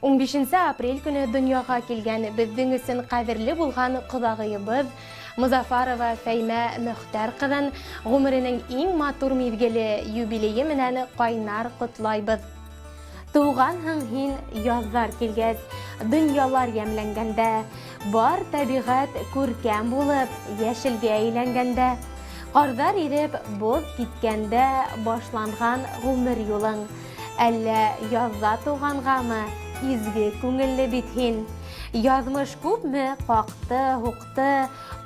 15 апрель көнө донъяға килгән беҙҙең өсөн ҡәҙерле булған ҡоҙағыйыбыҙ Музафарова Фәймә Мөхтәр ҡыҙын ғүмеренең иң матур миҙгеле юбилейе менән ҡайнар ҡотлайбыҙ. Тыуғанһың һин яҙҙар килгәс, донъялар йәмләнгәндә, бар тәбиғәт күркәм булып йәшелгә әйләнгәндә, ҡарҙар иреп боҙ киткәндә башланған ғүмер юлың. Әллә яҙҙа тыуғанғамы, изге күңелле бит һин. Яҙмыш күпме ҡаҡты, һуҡты,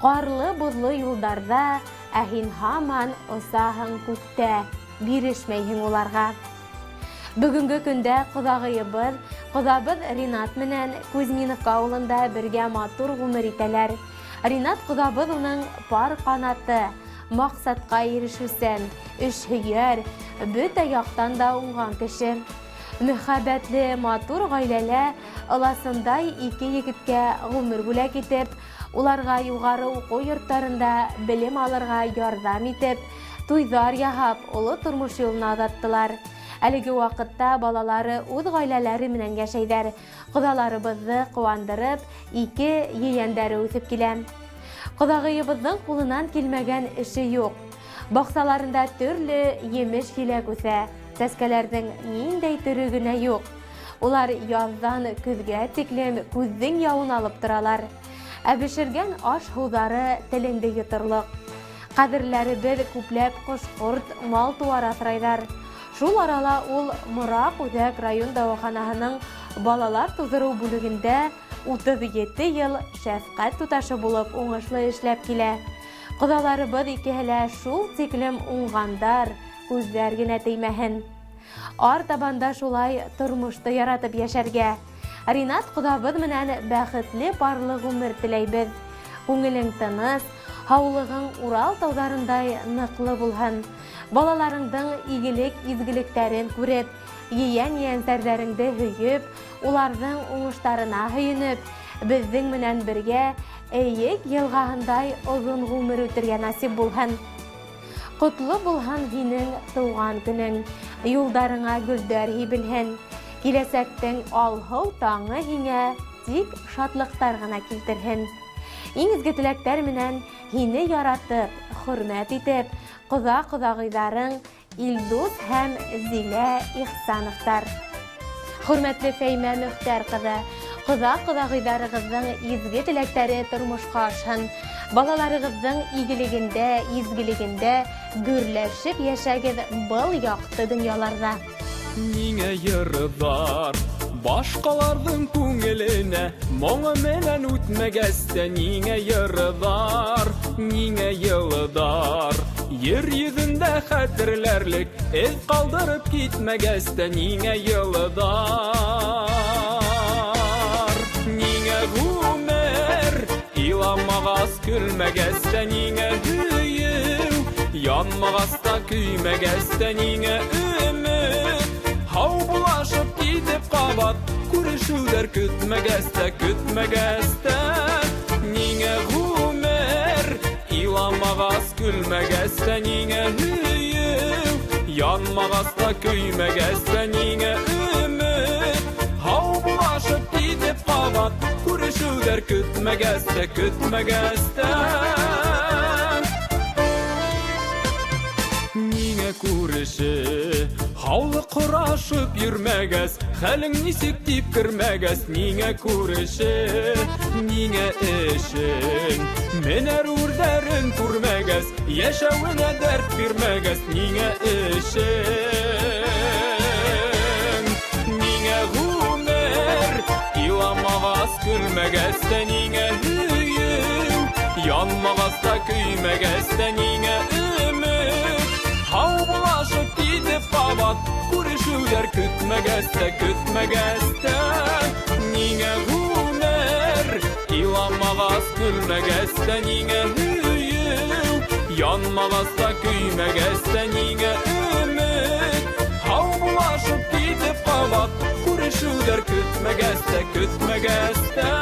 ҡарлы-боҙло юлдарҙа, ә һин һаман осаһың күктә, бирешмәйһең уларға. Бөгөнгө көндә ҡоҙағыйыбыҙ, ҡоҙабыҙ Ринат менән Кузьминовка ауылында бергә матур ғүмер итәләр. Ринат ҡоҙабыҙ уның пар ҡанаты, маҡсатҡа ирешеүсән, эшһөйәр, бөтә яҡтан да уңған кеше. Мөхәббәтле матур ғаиләлә ыласындай ике егеткә ғүмер бүләк итеп, уларға юғары уҡыу йорттарында белем алырға ярҙам итеп, туйҙар яһап, оло тормош юлына оҙаттылар. Әлеге ваҡытта балалары үҙ ғаиләләре менән йәшәйҙәр. Ҡоҙаларыбыҙҙы ҡыуандырып, ике ейәндәре үҫеп килә. Ҡоҙағыйыбыҙҙың ҡулынан килмәгән эше юҡ. Баҡсаларында төрлө емеш-еләк үҫә. Сәскәләрҙең ниндәй төрө генә юҡ. Улар яҙҙан көҙгә тиклем күҙҙең яуын алып торалар. Ә бешергән аш-һыуҙары телеңде йоторлоҡ. Ҡәҙерләребеҙ күпләп ҡош-ҡорт, мал-тыуар аҫрайҙар. Шул арала ул Мораҡ үҙәк район дауаханаһының балалар тыуҙырыу бүлегендә 37 йыл шәфҡәт туташы булып уңышлы эшләп килә. Ҡоҙаларыбыҙ икеһе лә шул тиклем уңғандар, күҙҙәр генә теймәһен. Артабанда шулай тормошто яратып йәшәргә. Ринат ҡоҙабыҙ менән бәхетле парлы ғүмер теләйбеҙ. Күңелең тыныс, һаулығың Урал тауҙарындай ныҡлы булһын. Балаларыңдың игелек-изгелектәрен күреп, ейән-ейәнсәрҙәреңде һөйөп, уларҙың уңыштарына һөйөнөп, беҙҙең менән бергә Эйек йылғаһындай оҙон ғүмер үтергә насип булһын. Ҡотло булһын һинең тыуған көнөң, юлдарыңа гөлдәр һибелһен. Киләсәктең алһыу таңы һиңә тик шатлыҡтар ғына килтерһен. Иң изге теләктәр менән һине яратып, хөрмәт итеп, ҡоҙа-ҡоҙағыйҙарың Илдус һәм Зилә Ихсановтар. Хөрмәтле Фәймә Мөхтәр ҡыҙы, ҡоҙа-ҡоҙағыйҙарығыҙҙың изге теләктәре тормошҡа ашһын. Балаларығыҙҙың игелегендә, изгелегендә гөрләшеп йәшәгеҙ был яҡты донъяларҙа. Ниңә йырҙар башҡаларҙың күңеленә моңо менән үтмәгәс тә, ниңә йырҙар, ниңә йылыдар? Ер йөҙөндә хәтерләрлек эҙ ҡалдырып китмәгәс тә, ниңә йылыдар? Ниңә ғүмер иламағас, көлмәгәс тә, ниңә һөйөү янмағас та, көймәгәс тә, ниңә өмөт һау булашып китеп ҡабат күрешеүҙәр көтмәгәс тә, көтмәгәс тә, ниңә ғүмер иламағас, көлмәгәс тә, ниңә һөйөү янмағас та, көймәгәс тә, ниңә өмөт һау булашып китеп ҡабат күрешеүҙәр көтмәгәс тә, көтмәгәс тә. Ниңә күреше һаулыҡ һорашып йөрмәгәс, хәлең нисек тип кермәгәс, ниңә күреше, ниңә эшең менәр үрҙәрен күрмәгәс, йәшәүенә дәрт бирмәгәс, ниңә эшең? Ниңә ғүмер иламағас, көлмәгәс тә, ниңә һөйөү янмағас та, көймәгәс тә, ниңә өмөт һау булашып китеп ҡабат күрешеүҙәр көтмәгәс тә, көтмәгәс тә, ниңә ғүмер иламағас, көлмәгәс тә, ниңә һөйөү янмағас та, көймәгәс тә, ниңә өмөт һау булашып китеп ҡабат күрешеүҙәр көтмәгәс тә, көтмәгәс тә.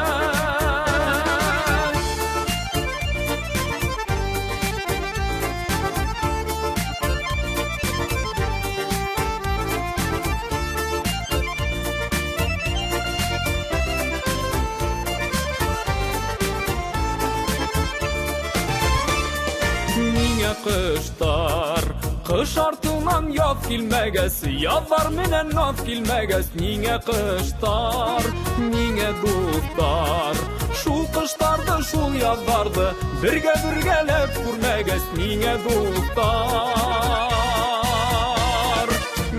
Ҡыш артынан яҙ килмәгәс, яҙҙар менән наҙ килмәгәс, ниңә ҡыштар, ниңә дуҫтар? Шул ҡыштарҙы, шул яҙҙарҙы бергә бергәләп күрмәгәс, ниңә дуҫтар?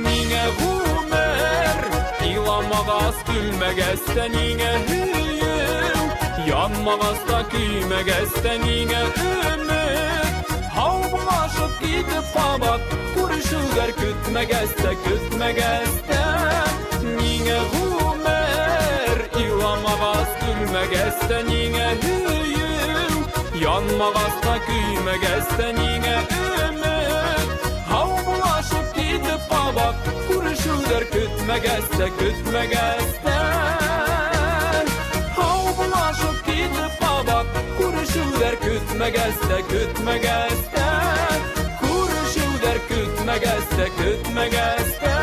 Ниңә ғүмер иламағас, көлмәгәс тә ниңә һөйөү? Янмағас та көймәгәс тә ниңә өмөт? Һаубуллашып китеп ҡабат күрешеүҙәр көтмәгәс тә, көтмәгәс тә, ниңә ғүмер иламағас, көлмәгәс тә ниңә һөйөү? Янмағас та көймәгәс тә ниңә өмөт? Һаубуллашып китеп ҡабат күрешеүҙәр көтмәгәс тә, көтмәгәс тә. Һаубуллашып китеп ҡабат күрешеүҙәр көтмәгәс тә, көтмәгәс тә. Күрешеүҙәр көтмәгәс тә, көтмәгәс тә.